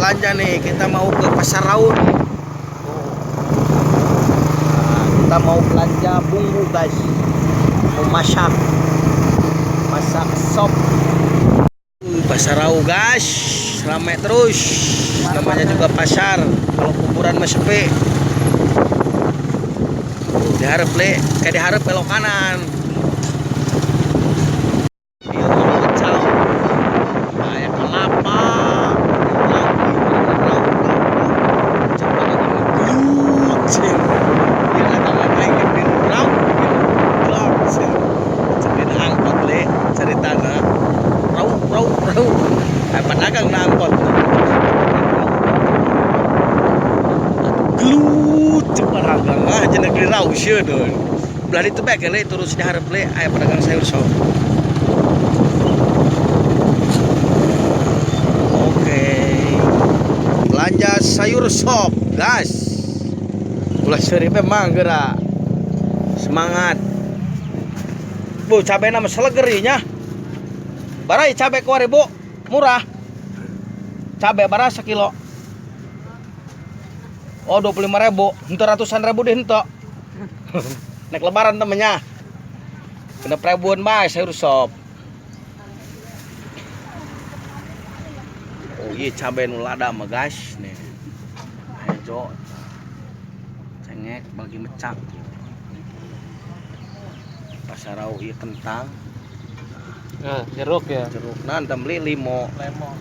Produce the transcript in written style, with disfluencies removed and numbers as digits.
Belanja nih, kita mau ke Pasar Rau nih. Tuh. Nah, kita mau belanja bumbu guys. Mau masak. Masak sop. Pasar Rau guys, ramai terus. Namanya juga pasar. Kalau kuburan mah sepi. Tuh, diharap le, kayak diharap belok kanan. Iya, pecel. Kayak kelapa. Angkot le ceritana rau rau rau pedagang na angkot gelut cek pedagang ah jeneng di rau sieun deun belah ditu bae le terus dihareup le aya pedagang sayur sop. Oke, belanja sayur sop guys, ulah seuri memang geura semangat. Bu, cabe nama seleger nya. Barai cabe kuari bu, murah. Cabe bara sekilo. Oh, 25.000, henteu ratusan ribu deh henteu. Nek lebaran temennya. Genep ribuan bae sayur sop. Oh iya cabe nu lada mah guys nih. Hejo. Cengek bagi mecak. Pasar Rau ieu kentang. Nah, jeruk ya. Jeruk nah beli limo. Lemon.